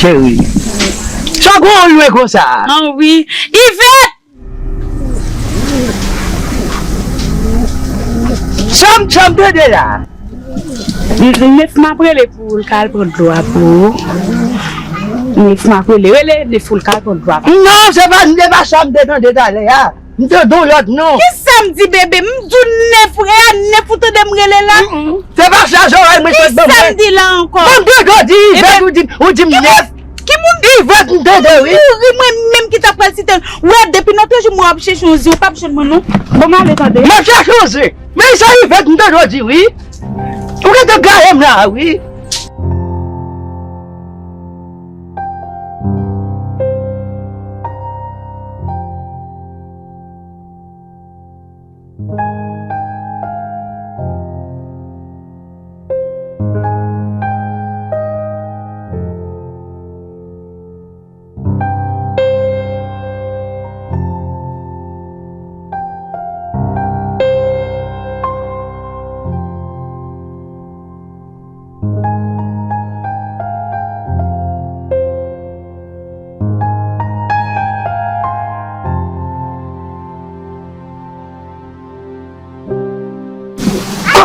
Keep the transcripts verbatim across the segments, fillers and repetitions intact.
Cheri. Sa gwo lwen konsa? An wi. Ivèt! Sa m, sa m tande la? N-, Nef m ap rele pou l ka al pran dlo a pou ou. Nef m ap rele, rele Nef pou l ka al pran dlo a. Non, se pa, se pa sa m te tande talè a. M tande yon lòt non. Kisa m di, bebe? M di w Nef, e a Nef ou tande m rele la? Mm, mm. Se pa sa zòrèy mwen sot ban mwen. Kisa m di la ankò? Bon, m tande w di Ivèt, ou di, ou di m Nef. Ki moun? Ivèt, m tande, wi. Mouri mwen menm ki ta pral site l. Wè, depi nan toujou mwen ap chèche yon zi, ou p ap jwenn mwen non. Bon, m ale tande. M ap chèche yon zi. Men se Ivèt, m tande w di, wi. Ou gentan gaye m la, wi.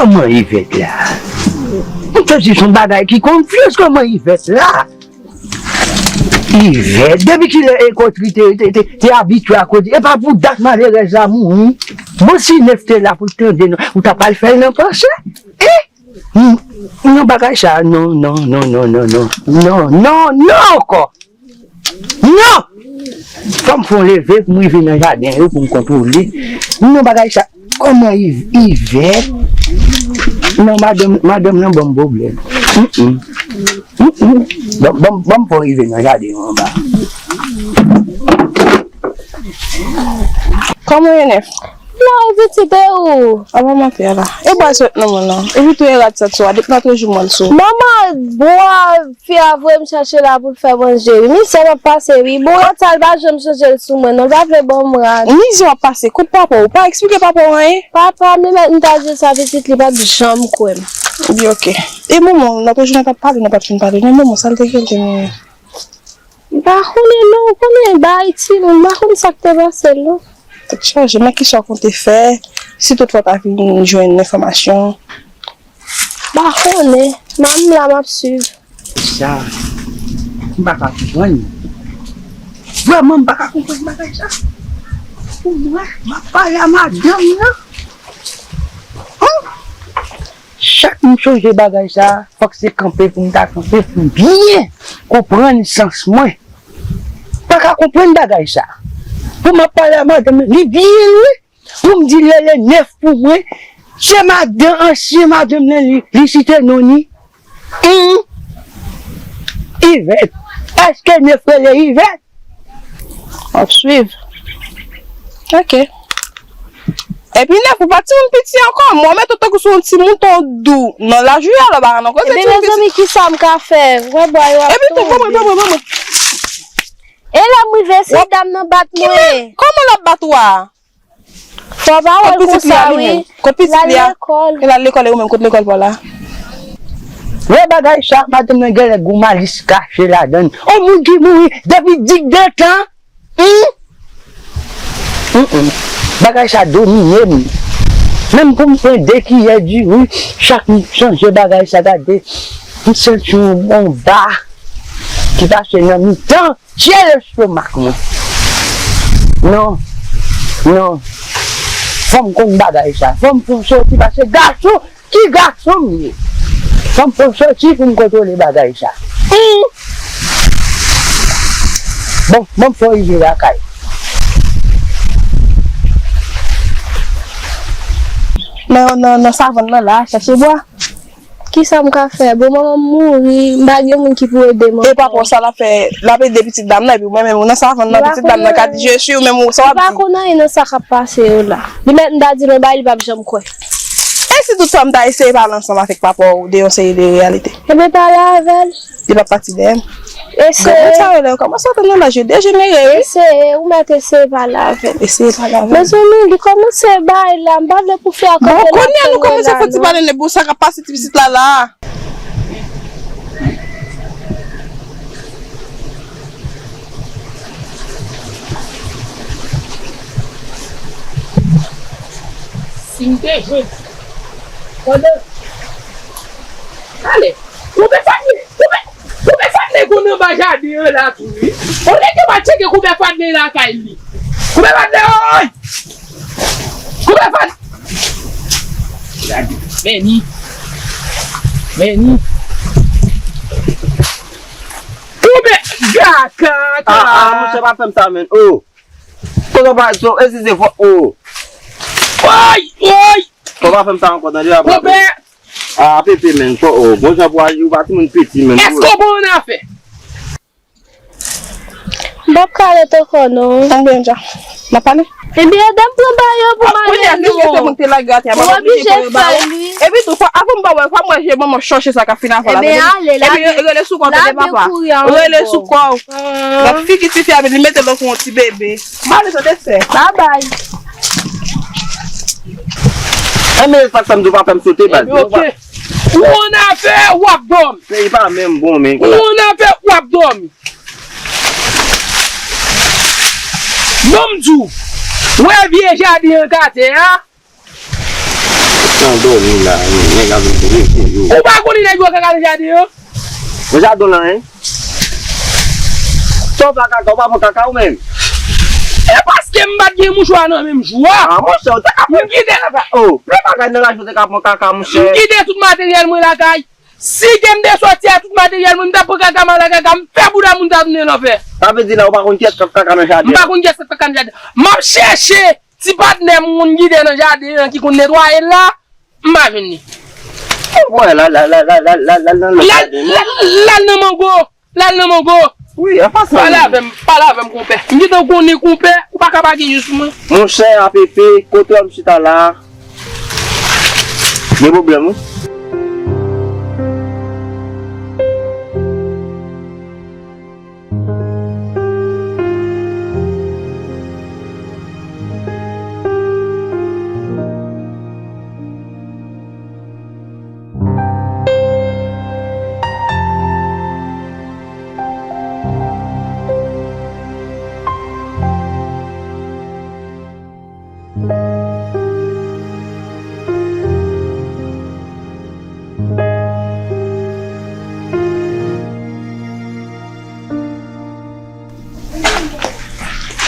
Kòman Ivèt la? M santi se yon bagay ki konfyans, kòman Ivèt la? Ivèt, depi kilè Ekotri te, te, te, te abitye a kote, e pa pou dat malerèz la mouri. Bon, si Nef te la pou l tande, non, ou ta pral fè l nan panse. E? Non, bagay sa, non, non, non, non, non, non, non, non, non, ankò. Non! Fò m fè yon leve pou m rive nan jaden yo pou m kontwole. Non, bagay sa, kòman Iv-, Ivèt? Non, madanm, madanm nan ban m pwoblèm. Mm, mm. Mm, mm. Ban, ban, ban m fè w rive nan jaden yo anba. Kòman w ye, Nef? La, ou pitit e ou? Apa m ap fè la? E bwa sot nan mwen nan. Epi tou e rad sot sou a. Depi nan toujou mwen sou. Manman, bwa, fi a voye m chache la pou l fè manje. Wi, misye m ap pase, wi. Bon, rad sa, l pa janm chanje l sou mwen, non. L pa vle ban m rad. Mizè w ap pase. Kot papa w? Ou pa eksplike papa w anyen? Papa, men mèt m ta di l sa pitit, li p ap janm kwè m. Li oke. E manman w, nan toujou mwen t ap pale, nou pa t fin pale. Men manman w, sa l te gen l te menm. M pa konnen non, ou konnen bagay timoun, m pa konn sa k te pase l non. Tèt chaje, men kisa w konte fè si toutfwa w ta vin jwenn enfòmasyon? M pa konnen, m ap, m la m ap swiv. Sa, m pa ka konprann. Vrèman, m pa ka konprann bagay sa. Pou mwen, m ap pale a madanm nan. Hum? Chak m sonje bagay sa, fòk se kanpe pou m ta kanpe pou m byen konprann sans mwen. Pa ka konprann bagay sa. Pou m ap pale a madanm nan, li byen lwen. Pou m di l rele Nef pou mwen, se madan, ansyen madanm nan li, li site non li. Hum. Ivèt. Èske Nef rele Ivèt? M ap swiv. Oke. Epi Nef, ou pa timoun piti ankò. Mwen mete w tankou se yon timoun, tan w dou nan laj ou ye, alò bagay nan koze timoun piti. Ebyen, mezanmi, kisa m ka fè? Wè bwa yo ap tonbe. Epi tou, ban mwen, ban mwen, ban mwen. E lè m rive, se dam nan bat mwen. Kòman l ap bat ou a? Fò pa wè l konsa, wi. Kot pitit li a? L al lekòl. L al lekòl, e ou menm, kot lekòl pa w la? Wè bagay sa, madanm nan genlè gon malis kache ladan l. On moun ki mouri depi digdetan. Hum? Hum, hum. Bagay sa domine m. Menm pou m pran de kiyè diri, chak m sonje bagay sa, gade, m santi yon bonba ki pase nan mitan tye lestomak mwen. Non, non. Fò m konn bagay sa. Fò m fè yon soti, paske gason, ki gason m ye? Fò m fè yon soti pou m kontwole bagay sa. Hum! Bon, bon, fò rive lakay. Nan, nan, nan savann nan la, chache bwa. Kisa m ka fè? Bon, manman m mouri, m pa gen moun ki pou ede m ankò. E papa w sa l ap fè, l ap ede pitit dam nan, epi ou menm, menm ou nan savann nan, pitit dam nan ka di je suis, ou menm ou sa w ap di. Li pa konn anyen nan sa k ap pase yo la. Li mèt m ta di l yon bagay, li p ap janm kwè. E si tout sa m ta eseye pale ansanm avèk papa w de yon seri de reyalite? Ebyen, pale avè l. Li p ap pati dèyè m. Eseye. Granmoun sa yo, lè yo kòmanse antre nan laj yo dejenere, wi. Eseye, ou mèt eseye pale avè l. Eseye pale avè l. Mezanmi, li kòmanse bay la, m pa vle pou fi a kanpe la. Bon, kounye a nou kòmanse fè ti pale nèt, bon, sa k ap pase ti pitit la la. Si m te jwenn. Pandan. Ale. Konpè Fadne, konpè, konpè Fadne konn anba jaden an la tou, wi. Olye ke w al tcheke konpè Fadne lakay li. Konpè Fadne, oy! Konpè Fadne! Gade, men ni. Men ni. Konpè, gaka, ah, ah, monchè, pa fè m sa, menn. Oh. Kote w pa, so, e si se fò, oh. Oy, oy! Fò pa fè m sa ankò, tande, papa. Konpè! Ah, Pepe, menn, fò, oh, bon jan pou al, ou pa timoun piti, menn. Èske w bon nan afè? M p ap ka ret ankò, non. Konbyen dja? N ap pale? Ebyen, ede m pran bagay yo pou m ale, non. Ou oblije fè li. Epi tou, fò, avan m ba w, fò m wè je manman chòche sa k ap fin avè w la. Ebyen, ale, lage, rele sou kò w, tande, papa. Rele sou kò w. Gad figi tifi a, li mete l tankou yon ti bebe. Ba li sote fè. Babay. Enben, sa k fè m di w pa fè m sote, baz. Ebyen, oke. Ou ann afè, w ap dòmi. Peyi pa menm bon, men. Ou ann afè, w ap dòmi. Bon, m di w, wè vye jaden an k atè a. Nan dòmi la, nèg ap vin boule pou yo. Ou pa konnen nèg yo kaka nan jaden an? Nan jaden w lan, en? Sa w fè ak kaka, ou pa pran kaka ou menm? E paske m pa t gen mouchwa nan menm jou a. Ah, monchè, ou te ka pran. M kite nan ka-, oh, plen bagay nan laj ou te ka pran kaka, monchè. M kite tout materyèl mwen lakay. Si ke m te sòti a tout materyèl mwen, m t ap pran kaka m al lakay kaka, m fè bouda moun ta tounen lanfè. Sa vle di la, ou pa konn kiyès k ap kaka nan jaden an? M pa konn kiyès k ap kaka nan jaden an. M ap chèche ti patnè m moun ki te nan jaden an ki konn netwaye l la, m pa jwenn li. Ou wè la, la, la, l al nan lòt jaden, non? L al nan mango. L al nan mango. Wi, an pasan. Pale avè m, pale avè m, konpè. M gentan konnen, konpè, ou pa ka pa gen jis mwen. Monchè, A P P, kote w ap chita la a? Gen pwoblèm, wi.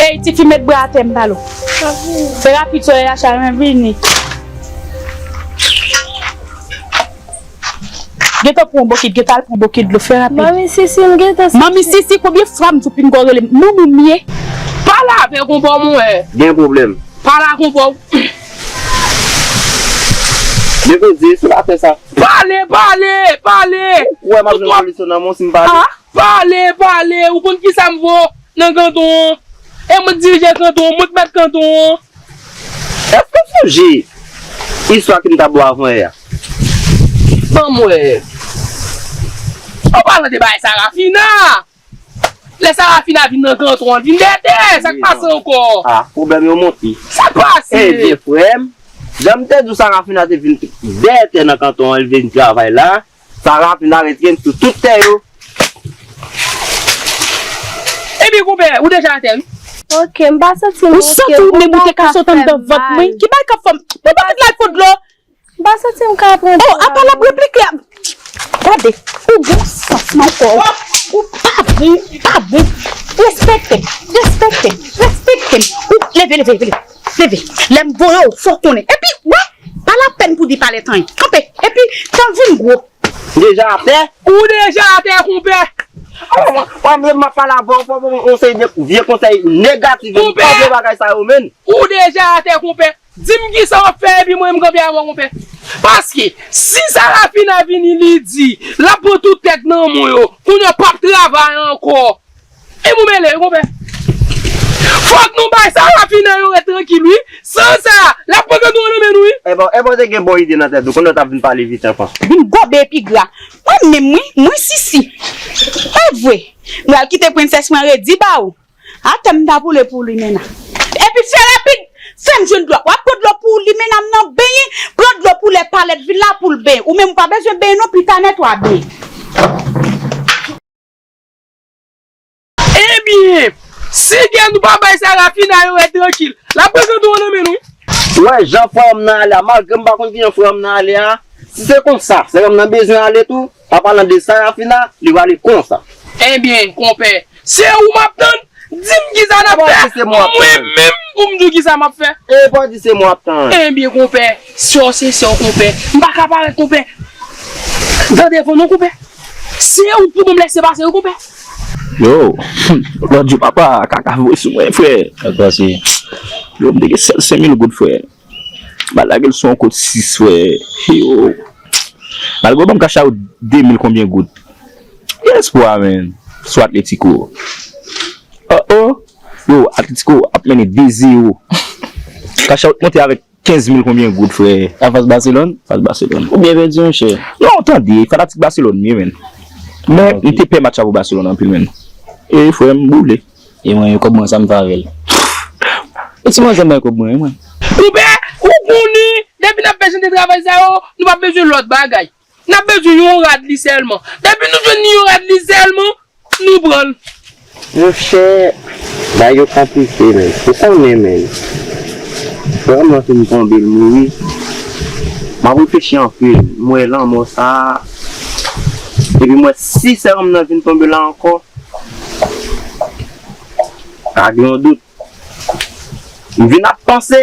Ey, tifi, met bra atè m pale w. Fè rapid, solèy la chalè, vini. Gentan pran yon bokit, gentan al pran yon bokit dlo, fè rapid. Manmi Sisi, m gentan soti. Manmi Sisi, konbyen fwa m di w pinga w rele m manman m ye? Pale avè konpè w, monchè. Gen pwoblèm. Pale a konpè w. Dekoze, se pa fè sa. Pale, pale, pale. Ou wè m ap jwenn solisyon nan men w si m pale? Ah, pale, pale. Ou konn kisa m vo nan kanton an? E mwen k dirije kanton an, mwen k mèt kanton an. Èske w sonje istwa ke m t ap ba w avan yè a? Ban m wè. Ou pale de bagay Sarafina. Lè Sarafina vin nan kanton an, vin dèyè, sa k pase ankò? Ah, pwoblèm yo monte. Sa k pase? Ebyen, frè m, jan m te di w Sarafina te vin dèyè tè nan kanton an, li vin travay la. Sarafina retire m sou tout tè yo. Ebyen, konpè, ou deja atè, wi. Oke, m pa santi m oke. Ou santi w menm ou te ka sot anndan vant mwen? Ki bagay k ap fè m? Mwen pa vin la pou dlo. M pa santi m ka pran dlo. Oh, apa l ap replike a? Gade, ou gen yon sans nan kò w. Ou pa bon, ou pa bon. Respekte m, respekte m, respekte m. Ou leve, leve, leve, leve. Lè m voye w, fò w konnen. Epi, wè, pa lapèn pou di pale tan. Kanpe, epi, tan vin gwo. Deja atè? Ou deja atè, konpè. Ou, ou, ou, m ap pale avè w, fò w ban m yon seri de vye konsèy negatif, m pa vle bagay sa yo, menn. Ou deja atè, konpè. Di m kisa w ap fè, epi mwen, m kanpe avè w, konpè. Paske, si Sarafina vini, li di, l ap pran tout tèt nan men w yo, kounye a w p ap travay ankò. E mwen mele, wi, konpè. Fòk nou bay Sarafina yon rèt trankil, wi. San sa, l ap pran kanton an nan men nou, wi. Ebyen, ebyen, w te gen bon ide nan tèt ou, kounye a w t ap vin pale vit ankò. Vin gobe epi gra. Mwen menm, wi, mwen Sisi. Pa vre. Mwen al kite prensès mwen redi ba ou. Atè m ta boule pou Limena. Epi fè rapid, fè m jwenn dlo. W ap pran dlo pou Limena m nan benyen, pran dlo pou lè palèt vin la pou l benyen. Ou menm ou pa bezwen benyen non, pita nèt w a benyen. Ebyen, si gen nou pa bay Sarafina yon rèd trankil, l ap pran kanton an nan men nou, wi. Ou wè jan frè m nan ale a, malgre m pa konn kijan frè m nan ale a, si se konsa, sè m nan bezwen ale tou, an palan de Sarafina, li prale konsa. Ebyen, konpè, se ou m ap tann, di m kisa n ap fè, mwen menm pou m di w kisa m ap fè. E pa di se mwen ap tann. Ebyen, konpè, sè w se sè w, konpè. M pa ka parèt, konpè. Gade devan non, konpè. Se ou pou ban m lèse pase, wi, konpè. Yo, lòt jou, papa, kaka voye sou mwen, frè. Kaka se. Yo, m te gen sèl senk mil goud, frè. M al lage l sou yon kot sis, frè. Yo. Malgre w ban m kach a ou de mil konbyen goud. Gen espwa, men. Sou Atletico. Oh, oh. Yo, Atletico ap mennen de zewo. Kach a ou monte avèk kenz mil konbyen goud, frè. Afas Baselòn? Fas Baselòn. Ou byen pèdi, monchè. Non, tande, fanatik Baselòn m ye, men. Men, m te pè match la pou Baselòn anpil, men. E, frè m, boule. E mwen, yo kòb mwen, sa m fè avè l? E ti manzè m bay kòb mwen, wi, mwen. Konpè, ou konnen, depi n ap fè jan de travay sa yo, nou p ap bezwen lòt bagay. N ap bezwen yon rad li sèlman. Depi nou jwenn yon rad li sèlman, nou pran l. Monchè, bagay yo konplike, men. Ou konnen, men. Frè m nan fin tonbe, l mouri. M ap reflechi anpil. M wè lanmò sa a. Epi m wè si sè m nan vin tonbe la ankò, pa gen yon dout. M vin ap panse.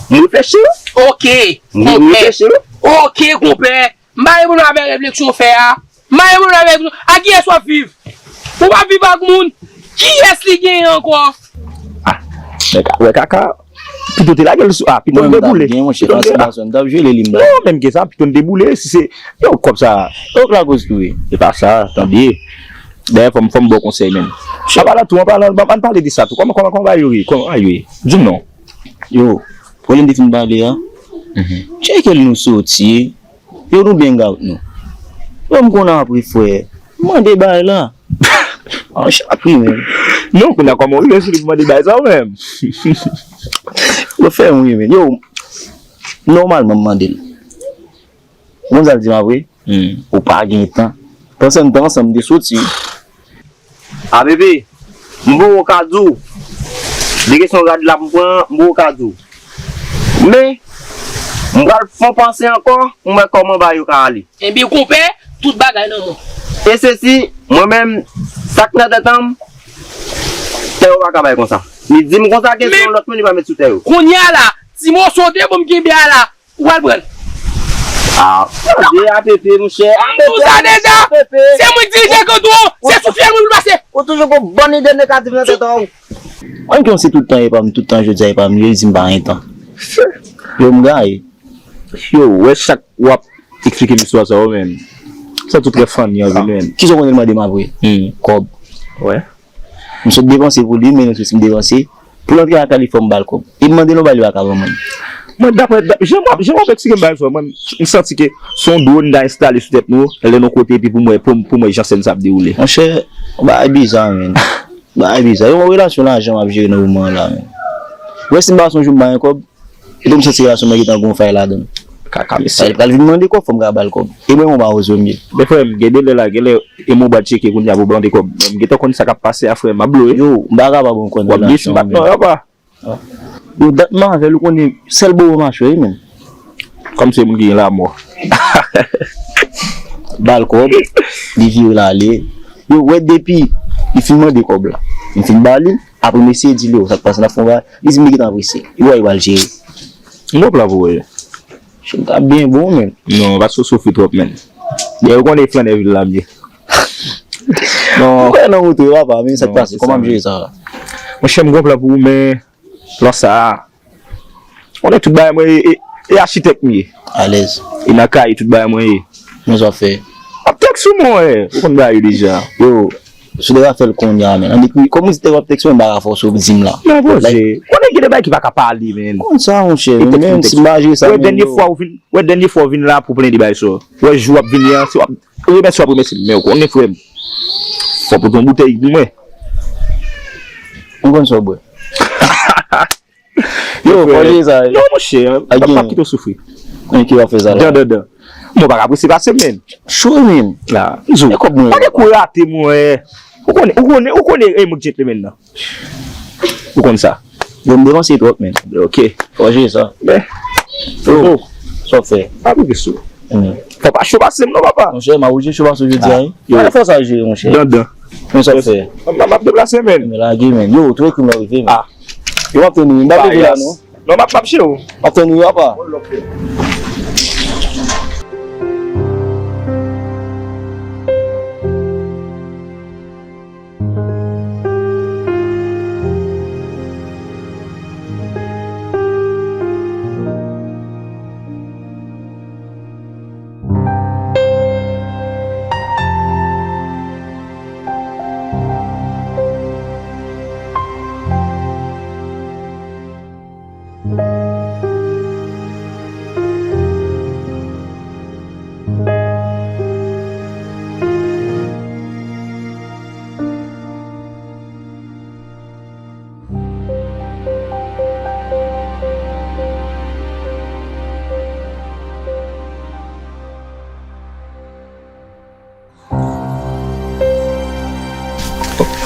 M reflechi, wi. Ok, m vin konpè. Reflechi, wi. Ok, konpè. M pa gen pwoblèm avèk refleksyon w fè a. M pa gen pwoblèm avèk refleksyon. A kiyès w ap viv? Ou p ap viv ak moun. Kiyès li genyen ankò? Ah, wè ka-, wè kaka. Pito te lage l sou, ah, pito m deboule. Pito m deboule. Non, menm gen sa, pito m deboule. Si se, yo, kòb sa. Yo, k lakoz tou, wi. Se pa sa, tande. Dayè, fò m, fò m ba w konsèy, menm. An palan tou, an palan, ann pale de sa tou. Kòman, kòman, kòman bagay yo ye? Kòman bagay yo ye? Di m non. Yo, pwoblèm de fin pale a. Tcheke l nou soti. Yo, nou byen gout nou. Yo, m konn apre, frè. Mande bagay la. An chak wi, men. Non, kounye a kòman w rive sou li pou mande bagay sa ou menm? Yo fè m ri, men. Yo, nòmalman, m mande l. Ou konn sa l di m apre? Ou pa gen tan. Panse n te ansanm, m te soti. A, bebe, m poko ka di w. De kesyon rad la m pran an, m poko ka di w. Men, m pral fè yon panse ankò pou m wè kòman bagay yo ka ale. Ebyen, konpè, tout bagay nan men w. E sesi, mwen menm, sa k nan tèt an m, tè yo pa ka bay konsa. Li di m konsa, kesyon lòt moun li pa met sou tè yo. Kounye a la, ti moso de bon m kenbe a la, ou pral pran l. Ah, tande A P P, monchè. M di w sa deja. Se mwen k dirije kanton an. Se sou fyèl mwen pou l pase. Ou toujou gon bann ide negatif nan tèt ou. Mwen ki se tout tan e pa m, tout tan jodi a e pa m, yo di m pa gen tan. Yo m gaye. Yo, wè chak w ap eksplike m istwa sa yo, menm. Sa tou trè funny an vin, menm. Kisa w konnen l mande m apre? Kòb. Wè. M sot depanse pou li, men nou soti m depanse. Pou l antre lakay li, fò m ba l kòb. E m mande l yon bagay, li pa ka ban mwen. Mwen, daprè, dap-, jan w ap, jan w ap eksplike m bagay sa, mwen, m santi ke se yon dwòn n ta enstale sou tèt nou, lè nou kote, epi pou m wè, pou m, pou m wè jan sèn sa ap dewoule. Monchè, yon bagay biza, menm. Bagay biza. E yon relasyon lajan m ap jere nan moman an la, menm. Ou wè si m pa sonje m pa gen kòb, epi m santi relasyon mwen gentan gon fay ladan l. Kaka mesye. Sa, li pral vin mande kòb, fò m ka ba l kòb. E mwen, mwen pa oze m ye. Men frè m, gen de lè la, gen lè e mwen ba tcheke kounye a pou mande kòb. Men m gentan konn sa k ap pase a, frè m, m ap blowe. Yo, m pa kapab ankò nan relasyon an, non, menm. Yo, dat m avè l, ou konnen, sèl bobo m ap chwe, wi, menm. Kòm se moun ki gen lamò. Ba l kòb, li vire l ale. Yo, wè depi li fin mande kòb la. M fin ba li, apre m eseye di l, yo, sa k pase, n ap fè yon bagay. Li di m li gentan prese. Li wè li pral jere. M gon plan pou ou, wi. Chou, m t ap byen bon, menm. Non, pa sou soufri twòp, menm. Dayè, ou konnen flannè vil la m ye. Non. Ou kwè nan moto yo, papa, men sa k pase, kòman m jere sa la? Monchè, m gon plan pou ou, men plan sa a, konnen tout bagay mwen, e, e, e achitèk m ye. Alèz. E nan Kayi tout bagay mwen ye. Men sa w ap fè? M ap tèks ou, monchè. Ou konn bagay yo deja. Yo, si w te ka fè l kounye a, men. Annik, kòm ou di tèks w ap tèks mwen, m pa ka fòse w di m la. Non, poze. Konnen gen de bagay ki pa ka pale, men. Konn sa, monchè, men si m pa jere sa, men, yo. Wè, dènye fwa ou vin, wè, dènye fwa ou vin la pou plenn de bagay sa. Wè, jou w ap vini an, si w ap remèsye, w ap remèsye m, men ou konnen, frè m. Fò w pote yon boutèy pou mwen. Ou konn sa w bwè. Yo, fò jere sa. Non, monchè, m p ap kite w soufri. Enki w ap fè sa la? Dan, dan, dan. Mwen pa ka prese pase m, menm. Cho, menm. La, m di w. E kòb mwen. Pa gen kou rate, mwen. Ou konnen, ou konnen, ou konnen, e mwen gentleman nan. Ou konn sa. Yo, m depanse twòp, men. Ok. Fò jere sa. Men. Yo, sa w ap fè? Pa pike sou. Fò pa cho pase m non, papa. Monchè, m ap oblije cho pase w jodi a, wi. Yo. Fò sa jere, monchè. Dandan. Men sa w ap fè? M ap deplase, men. Men lage, men. Yo, tou ekri m la rive, men. Yo, m ap tann ou, m ap leve la, non. Non, m ap, m ap che ou. M ap tann ou, papa.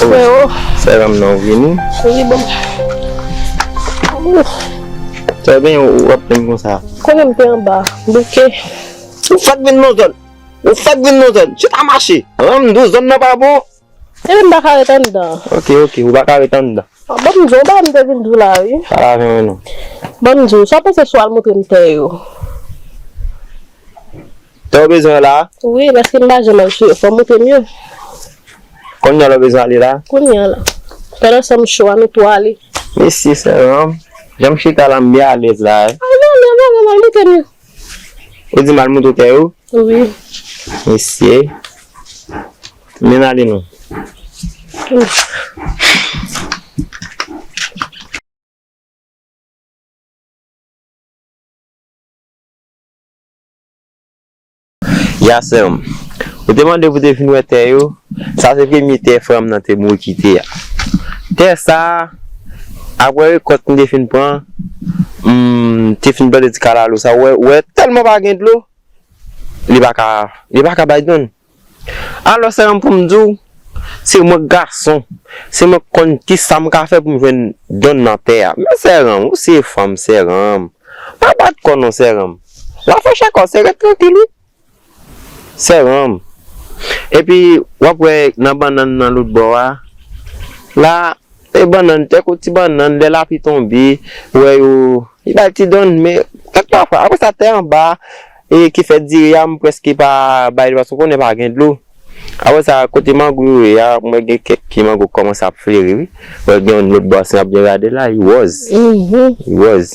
Freo. Sè ranm nan ou vini. Wi, bon. Sa w gen, ou ap plenn konsa? Konnen m te anba bouke. Ou fèk vin nan zòn. Ou fèk vin nan zòn. Chita mache. Ranm dou zòn nan pa bon. Epi m pa ka ret anndan. Ok, ok, ou pa ka ret anndan. Ban m di w, ou pa wè m te vin di w la, wi. Pale avè mwen non. Ban m di w, sa w panse si w al montre m tè yo? Tè w bezwen la? Wi, paske m pa janm al sou yo. Fò w montre m yo. Kounye a w bezwen ale la? Kounye a la. Pandan san m cho a, nou tou ale. Mesye, sè ranm. Jan m chita la, m byen alèz la, wi. A, non, non, non, non, non, montre m yo. Ou di m al montre w tè yo? Wi. Mesye. Men ale non. Ya sè m. Ou te mande pou te vin wè tè yo. Sa se premye tè frè m nan te mouri kite a. Tè sa a, apre rekòt m te fin pran, m te fin plante ti kalalou sa, ou wè, ou wè tèlman pa gen dlo, li pa ka, li pa ka bay donn. Alò, sè m, pou m di w, se mwen k gason, se mwen k konn kisa m ka fè pou m jwenn donn nan tè a. Men sè m, ou se fanm, sè m. Pa bat kò non, sè m. W ap fè chakò, se ret trankil, wi. Sè m. Epi, w ap wè nan bannann nan lòt bò a. La, e bannann, tè kou ti bannann, lè lapli tonbe, ou wè yo, li bay ti donn, men, kèk pafwa, apre sa, tè anba, e ki fè diri a, m prèske pa bay li, paske w konnen pa gen dlo. Apre sa, kote mango yo ye a, mwen gen kèk pye mango k kòmanse ap flere, wi. Mwen gen yon lòt bò, si n ap byen gade la, li wòz. Mhm. Li wòz.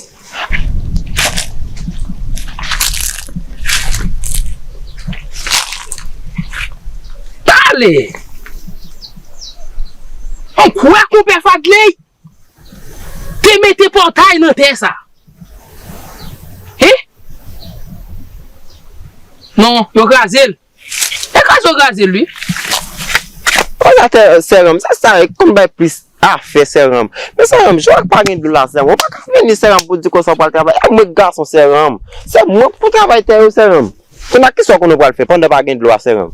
Pale! Ou kwè konpè Fadley te mete pòtay nan tè sa? Hein? Non, yo kraze l. E kraze yo kraze l, wi. Kòmanse, sè m, sa, sa konn bay plis afè, sè m. Men sè m, jwèt pa gen dlo la, sè m. Ou pa ka vini, sè m, pou di konsa w pral travay. E mwen gason, sè m. Se mwen k pou travay tè yo, sè m. Kounye a, kisa w konnen w pral fè pandan pa gen dlo a, sè m?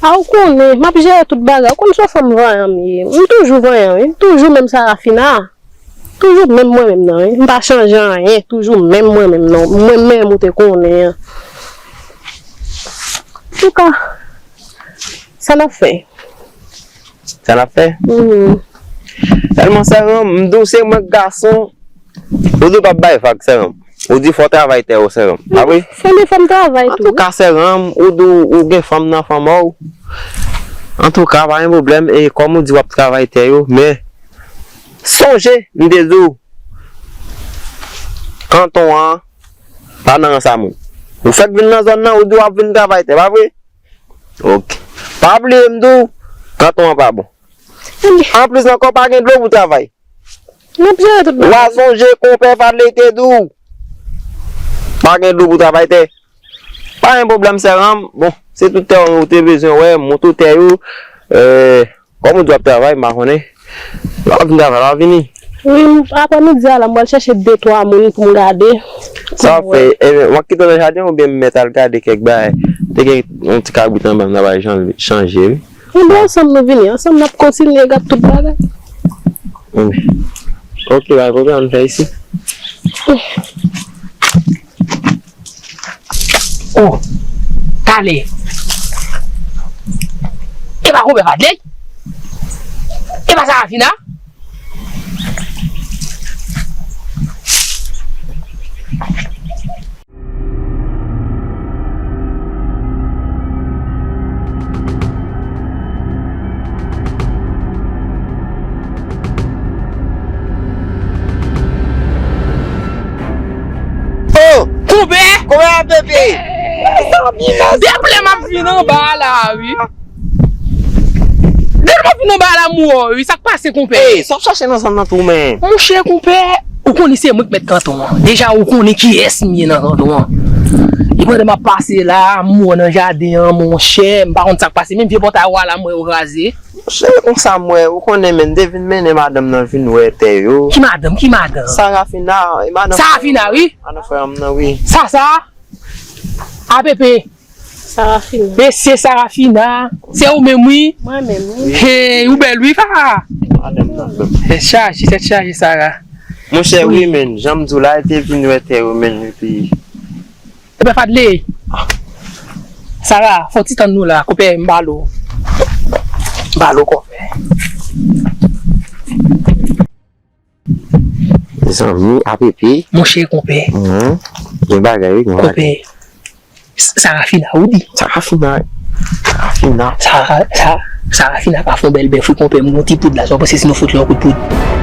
A, ou konnen, m ap jere tout bagay. Ou konn se yon fanm vanyan m ye. M toujou vanyan, wi. M toujou menm Sarafina. Toujou menm mwen menm nan, wi. M pa chanje anyen. Toujou menm mwen menm nan. Mwen menm ou te konnen an. Antouka, sa n ap fè? Sa n ap fè? Mhm. Tèlman sè m, m di w se mwen k gason, ou di w p ap bay vag, sè m. Ou di fò w travay tè w, sè m. Pa vre? Fò m, fò m travay tou. Antouka, sè m, ou di w, ou gen fanm nan fanm ou. Antouka, pa gen pwoblèm, e kòm ou di w ap travay tè yo, men sonje, m te di w, kanton an pa nan rans a moun. Ou fèk vin nan zòn nan, ou di w ap vin travay tè, pa vre? Ok. Pa bliye m di w, kanton an pa bon. Anplis ankò, pa gen dlo pou travay. N ap jere tout bagay. W a sonje konpè Fadley te di w, pa gen dlo pou travay tè. Pa gen pwoblèm, sè m. Bon, se tout tè w te bezwen wè, montre w tè yo. Eh, kòm ou di w ap travay, m pa konnen. Lè w ap vin travay, lè w ap vini. Wi, m, aprè midi a la, m pral chèche de twa moun pou m gade. Sa w ap fè, eh, w ap kite w nan jaden oubyen m mèt al gade kèk bagay? Te gen yon ti kabrit anba m, n ap al jan-, chanje, wi. Ebyen, ansanm nou vini, ansanm n ap kontinye gad tout bagay. Wi. Ok, pa gen pwoblèm, ann fè isit. Oh, talè. E pa konpè Fadley? E pa Sarafina? Oh! Konpè! Kòman w ap pepe? Mezanmi, mezanmi. Depi lè m ap vin anba a la, wi. Depi lè m ap vin anba a la, m wè w, wi. Sa k pase, konpè? Ey, sa w ap chache nan zòn nan tou, men? Monchè, konpè, ou konnen se mwen k mèt kanton an. Deja, ou konnen kiyès m ye nan kanton an. E pandan m ap pase la, m wè w nan jaden an, monchè, m pa konn sa k pase. Menm vye pòtay ou a la, m wè yo kraze. Monchè, konsa m wè, ou konnen, men, m te vin mennen madanm nan vin wè tè yo. Ki madanm? Ki madanm? Sarafina, e madanm. Sarafina, wi. Madanm frè m nan, wi. Sa, sa? A P P. Sarafina. Mesye Sarafina, se ou menm, wi? Mwen menm, wi. Hey, ou bèl, wi, papa. Madanm nan menm. Tèt chaje, tèt chaje, Sara. Monchè, wi, men, jan m di w la, li te vin wè tè yo, men, epi. Ebyen, Fadley. Sara, fè yon ti tann nou la, konpè, m ba l ou. M ba l ou, konpè. Mezanmi, A P P. Monchè, konpè. Mhm. Gen bagay, wi, gen bagay. Konpè. S-, Sarafina, ou di? Sarafina. Sarafina. Sa, sa, Sarafina ka fè yon bèl bèf, wi, konpè. M gon ti poud la, sa w panse si nou fout li yon kout poud?